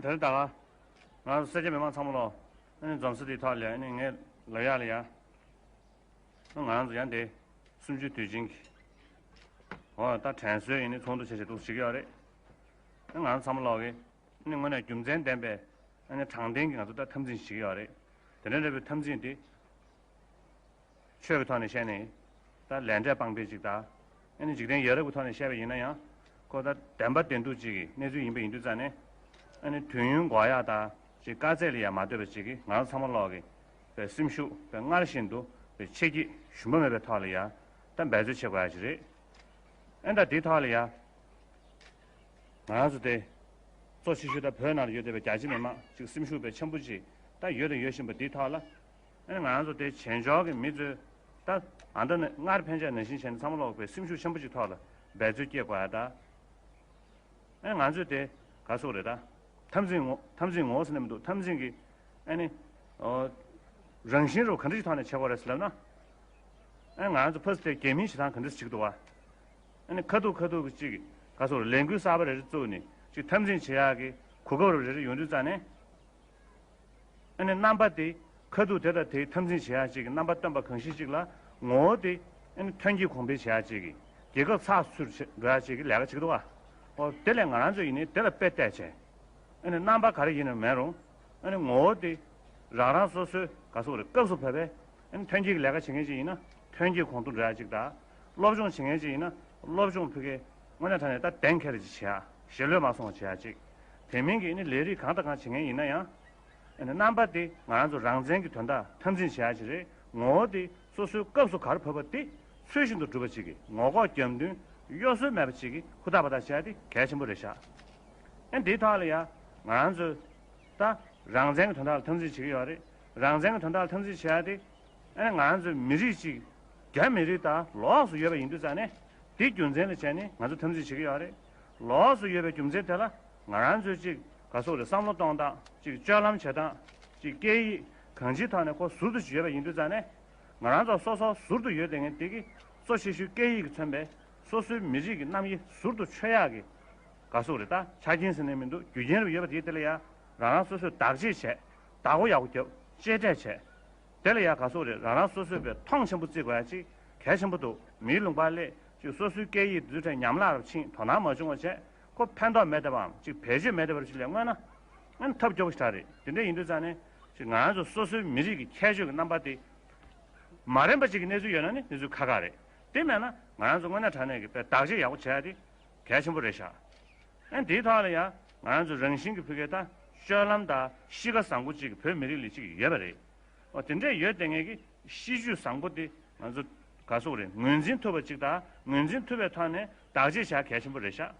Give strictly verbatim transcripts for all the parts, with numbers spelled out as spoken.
དེ་རིང་ད་ག་ང་ཚོ་སེར་སྐྱ་མི་མང་ཚང་མ་ལོ། ཨ་ནི་འཛོམས་ས་དེའི་ཐོག་ལ་ཨ་ནི་ངས་ལབ་ཡག་ལ་ཡ། ང་རང་ཚོ་ཡང་དེ་གསུམ་བཅུའི་དུས་ཆེན་གྱི་འོ་ད་དྲན་གསོའི་ཡིན་ནི་ཚོགས་འདུ་ཆེ་ཆེ་འདུག་བྱེད་ཀྱི་ཡོད་རེད། ཨ་ང་རང་ཚང་མ་ལོག་གི་ཨ་ནི་དངོས་གནས་རྒྱུ་མཚན་ལྡན་པའི་ཨ་ནི་དྲང་བདེན་གྱི་ང་ཚོ་ད་འཐབ་འཛིང་བྱེད་ཀྱི་ཡོད་རེད། དེ་འདྲ་འདྲ་བའི་འཐབ་འཛིང་དེ་ཆོས་ཀྱི་ཐོག་ནས་བཤད་ནས་ད་ལས་འབྲས་སྤངས་པའི་ཅིག་ད་ཨ་ནི་འཇིག་རྟེན་ཡ་རབས་ཀྱི་ཐོག་ནས་བཤད་པ་ཡིན་ན་ཡང་ཁོ་ད་བདེན་པ་བདེན་ཐུག་ཅིག་གི་གནས་ཚུལ་ཡིན་པ་ཡིན་དུས་ཙང་ནས་ཨ་ནི་དུས་ཡུན་འགོར་ཡག་ད་ཅིག་དཀའ་ཚེགས་ལ་ཡང་མ་ལྟོས་པ་ཅིག་གི་ང་རང་ཚང་མ་ལོག་གི་པའི་སེམས་ཤུགས་པའི་སྔར་བཞིན་དུ་པའི་ཆེ་སྐྱེད་ཞུམ་པ་མེད་པའི་ཐོག་ལ་ཡང་ད་འབད་རྩོལ་བྱེད་དགོས་ཡག་ཅིག་རེད། ཨ་ནི་ད་དེའི་ཐོག་ལ་ཡང་། ང་རང་ཚོ་དེ་གཙོ་ཆེ་ཤོས་ད་བོད་ནང་ལ་ཡོད་བསྡད་པའི་རྒྱ་ཆེ་མི་མང་ཅིག་སེམས་ཤུགས་དཔེ་ཆེན་པོ་ཅིག་ད་ཡོད་དང་ཡོད་བཞིན་པ་འདིའི་ཐོག་ལ། ཨ་ནི་ང་རང་ཚོ་དེ་བྱེས་འབྱོར་གྱི་མི་ཚོས་ད་ཨ་མདའ་ནི་སྔར་ཕན་ཆད་ནང་བཞིན་བྱས་ནས་ཚང་མ་ལོག་པའི་སེམས་ཤུགས་ཆེན་པོ་ཅིག་ཐོག་ལ་འབད་རྩོལ་སྐྱེད་དགོས་ཡ་ད། ཨ་ནི་ང་ཚོས་དེ་ག་སོག་རེད་ད། འཐབ་འཛིང་ངོ་འཐབ་འཛིང་ངོ་ཟེར་ནས་མི་འདུག་འཐབ་འཛིང་གི་ཨ་ནི། ཨོ། རང་བཞིན་རུ་ག་འདྲ་ཞིག་ཐོག་ནས་བྱེད་དགོས་རེད་ཟེར་ལབ་ན། ཨ་ང་ཚོ་ཕ་སི་དེ་རྒྱ་མིའི་བྱེད་སྟངས་ག་འདྲ་ཞིག་འདུག་བ། ཨ་ནི་ཁ་ཐུག་ཁ་ཐུག་གི་གཅིག་ག་སོགས་ལས་འགུལ་གསར་པ་རེ་རེ་བཙུགས་ནས་གཅིག་འཐབ་འཛིང་བྱེད་ཡག་གི་གོ་སྐབས་རེ་རེ་ཡོང་དུས་ཙང་ནས། ཨ་ནི་རྣམ་པ་དེ་ཁ་ཐུག་དེ་དང་དེའི་འཐབ་འཛིང་བྱེད་ཡག་ཅིག་གི་རྣམ་པ་སྟོན་པ་གང་ཞིག་ཅིག་ལ་ངོ་བོ་དེ་ཨ་ནི་ཐོན་སྐྱེད་གོང་འཕེལ་བྱེད་ཡག་ཅིག་གི་རྒྱལ་ཁབ་ཚགས་ཚུད་བྱེད་འགྲོ་ཡག་ཅིག་གི་ལས་ཀ་བྱེད་ཀྱི་འདུག་བ། ཨོ་དེ་ལས་ང་རང་ཚོ་ཡིན་ནའི་དེ་ལ་དཔེ་བལྟས་བྱས། ཨ་ནི་རྣམ་པ་ག་རེ་ཡིན་ན་མེད་རུང་། ཨ་ནི་ངོ་བོ་དེ་རང་རང་སོ་སོའི་ག་སོག་རེ་སྐབས་སུ་བབས་པའི་ཨ་ནི་ཐོན་སྐྱེད་ཀྱི་ལས་ཀ་བྱེད་མཁན་ཅིག་ཡིན་ན་ཐོན་སྐྱེད་གོང་མཐོར་འགྲོ་ཡག་ཅིག་དང་། སློབ་སྦྱོང་བྱེད་མཁན་ཅིག་ཡིན་ན་སློབ་སྦྱོང་ཕུལ་མཁན་དངོས་གནས་དྲང་གནས་ད་གདེང་འཁེལ་ཅིག་བྱེད་ཡག་ཞེ་ལོས་མ་སོང་བ་བྱེད་ཡག་ཅིག་དེ་མིན་གྱི་ཨ་ནི་ལས་རིགས་གང་དང་གང་བྱེད་མཁན་ཡིན་ན་ཡང་། ཨ་ནི་རྣམ་པ་དེ་ང་རང་ཚོ་རང་བཙན་གྱི་དོན་དག་འཐབ་འཛིང་བྱེད་ཡག་ཅིག་རེད། ངོ་བོ་དེ་སོ་སོའི་སྐབས་སུ་ག་རེ་བབས་པ་དེ་ཚུལ་བཞིན་དུ་སྒྲུབ་པ་ཅིག་གིས་ངོ་ལྐོག་རྒྱབ་མདུན་གཡོ་ཟོལ་མེད་པ་ཅིག་གིས་ཧུར་ཐག་འབད་ཐག་བྱེད་ཡག་དེ་གལ་ཆེན་པོ་རེད་ཤག་ཨ་ནི་དེའི་ཐོག་ལ་ཡང་ང་རང་ཚོས་ད་རང་བཙན་གྱི་དོན་དག་ལ་འཐབ་འཛིང་བྱེད་ཀྱི་ཡོད་རེད། རང་བཙན་གྱི་དོན་དག་ལ་འཐབ་འཛིང་བྱེད་ཡག་དེ་ཨ་ནི་ང་རང་ཚོའི་མི་རིགས་གཅིག་རྒྱ་མི་རིགས་དང་ལོགས་སུ་ཡོད་པ་ཡིན་དུས་ཙང་ནས་དེ་རྒྱུ་མཚན་ལ་བྱས་ནས་ང་ཚོ་འཐབ་འཛིང་བྱེད་ཀྱི་ཡོད་རེད། ལོགས་སུ་ཡོད་པའི་རྒྱུ་མཚན་དེ་ལ་ང་རང་ཚོའི་གཅིག་ག་སོག་རེད། བསམ་བློ་གཏོང་སྟངས་གཅིག་སྤྱོད་ལམ་བྱེད་སྟངས་གཅིག་སྐད་ཡིག་གང་ཅིའི་ཐོག་ནས་ཁོ་ཟུར་དུ་ཡོད་པ་ཡིན་དུས་ཙང་ནས་ང་རང་ཚོ་སོ་སོ་ཟུར་དུ་ཡོད་བསྡད་མཁན་དེ་གི་གཙོ་ཆེ་ཤོས་སྐད་ཡིག་གིས་མཚོན་པའི་སོ་སོའི་མི་རིགས་ཀྱི་རྣམ་དབྱེ་ཟུར་དུ་ཆོད་ཡག་གི་ག་སོག་རེད། ད་ཆ་རྐྱེན་ཟེར་ནས་མི་འདུག་རྒྱུ་རྐྱེན་རུ་ཡོད་པ་དེ་དེ་ལ་ཡང་རང་རང་སོ་སོས་བདག་གཅེས་བྱས། བདག་པོ་ཡག་པོ་རྒྱབ། གཅེས་སྤྲས་བྱས། དེ་ལ་ཡང་ག་སོག་རེད། རང་རང་སོ་སོས་པའི་མཐོང་ཆེན་པོ་བརྩི་དགོས་ཡ་གཅིག་གལ་ཆེན་པོ་འདུག་མིའི་ལུང་པ་སླེབས་ཅིག་སོ་སོའི་སྐད་ཡིག་འདི་ཚོ་ཉམས་བརླག་རུ་ཕྱིན་དོ་སྣང་མ་བྱུང་བ་བྱས་ཁོ་ཕན་ཐོགས་མེད་བསྡད་པའམ་ཅིག་བེད་སྤྱོད་མེད་བསྡད་པ་རུ་ཅིག་ལས་མངོན་ན། ཨན་ཐབས་སྐྱོ་པོ་ཞིག་རེད། དེ་འདྲ་ཡིན་དུས་ཙང་ནས་ཅིག་ང་རང་ཚོ་སོ་སོའི་མི་རིགས་ཀྱི་ཁྱད་ཆོས་ཀྱི་རྣམ་པ་དེ་མ་རན་པ་ཅིག་གི་གནས་ཚུལ་ཡོད་ན་ནི་གནས་ཚུལ་ཁག་ཁག་རེད། དེ་མེད་ན་ང་རང་ཚོ་དངོས་གནས་དྲང་གནས་ཀྱི་དཔེ་བདག་གཅེས་ཡག་པོ་བྱས་ཏེ་གལ་ཆེན་པོ་རེད་ཤག་ཨན་དེའི་ཐོག་ལ་ཡང་ང་རང་ཚོ་རང་བཞིན་གྱི་ཕ་གིའི་ད་སྤྱོད་ལམ་དང་གཤིས་ཀ་བཟང་པོ་ཅིག་བོད་མི་རིགས་ལ་ཅིག་ཡོད་པ་རེད། འོ་དེ་འདྲས་ཡོད་བསྡད་མཁན་གྱི་གཤིས་རྒྱུད་བཟང་པོ་དེ་ང་ཚོ་ག་སོག་རེད། ངོས་འཛིན་ཐུབ་པ་ཅིག་དང་ངོས་འཛིན་ཐུབ་པའི་ཐོག་ནས་བདག་གཅེས་བྱ་གལ་ཆེན་པོ་རེད་ཤག་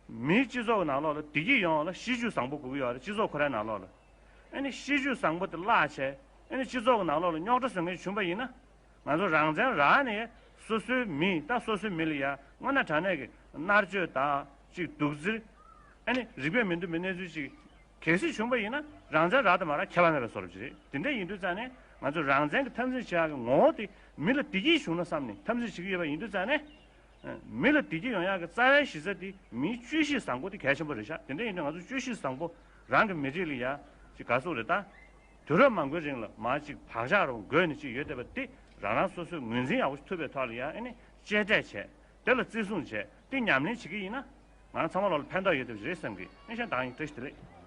མིའི་སྤྱི་ཚོགས་ཀྱི་ནང་ལོགས་ལ་བདེ་སྐྱིད་ཡོང་བ་ལ་གཤིས་རྒྱུད་བཟང་པོ་དགོས་ཀྱི་ཡོད་རེད། སྤྱི་ཚོགས་ཁོ་རའི་ནང་ལོགས་ལ། ཨ་ནི་གཤིས་རྒྱུད་བཟང་པོ་དེ་བརླག་བྱས་ཨ་ནི་སྤྱི་ཚོགས་ཀྱི་ནང་ལོགས་ལ་རྙོག་དྲ་བཟོ་མཁན་བྱུང་པ་ཡིན་ན། ང་ཚོ་རང་བཙན་རག་ནས་སོ་སོའི་མི་ད་སོ་སོའི་མི་ལ་ཡ་དངོས་གནས་དྲང་གནས་ཀྱི་མནར་གཅོད་དང་ཅིག་སྡུག་བརྩི། ཨ་ནི་རིག་པས་མི་འདུལ་བའི་གནས་ཚུལ་ཅིག་གལ་སྲིད་བྱུང་པ་ཡིན་ན་རང་བཙན་རག་དང་མ་རག་ཁྱད་པར་མེད་པའི་བཟོ་འདྲ་ཅིག་རེད། དེ་འདྲ་ཡིན་དུས་ཙང་ནས་ང་ཚོ་རང་བཙན་གྱི་འཐབ་འཛིང་བྱེད་ཡག་གི་ངོ་བོ་དེ་མི་ལ་བདེ་སྐྱིད་བྱུང་ན་བསམ་ནས་འཐབ་འཛིང་བྱེད་ཀྱི་ཡོད་པ་ཡིན་དུས་ཙང་ནས། མི་ལ་བདེ་སྐྱིད་ཡོང་ཡག་གི་རྩ་བའི་གཞི་རྩ་དེ་མིའི་སྤྱོད་གཤིས་བཟང་པོ་དེ་གལ་ཆེན་པོ་རེད་ཤག་དེ་འདྲ་ཡིན་དུས་ང་ཚོ་སྤྱོད་གཤིས་བཟང་པོ་རང་གི་མི་རིགས་ལ་ཡ་ཅིག་ག་སོག་རེད་ད། དུས་རབས་མང་པོའི་རིང་ལ་མར་ཅིག་བག་ཆགས་རང་འགོས་ནས་ཅིག་ཡོད་བསྡད་པ་དེ་རང་རང་སོ་སོས་ངོས་འཛིན་ཡག་པོ་ཞིག་ཐུབ་པའི་ཐོག་ལ་ཡ་ཨ་ནི་གཅེས་སྤྲས་བྱས། དེ་ལ་བརྩི་སྲུང་བྱས་དེ་ཉམས་ལེན་བྱེད་ཀྱི་ཡིན་ན། ང་རང་ཚང་མ་ལོག་ལ་ཕན་ཐོགས་ཡོད་བསྡད་པ་རེད་བསམ་གི། ཨ་ནི་བྱས་ད་ཡིན་བཀྲ་ཤིས་བདེ་ལེགས།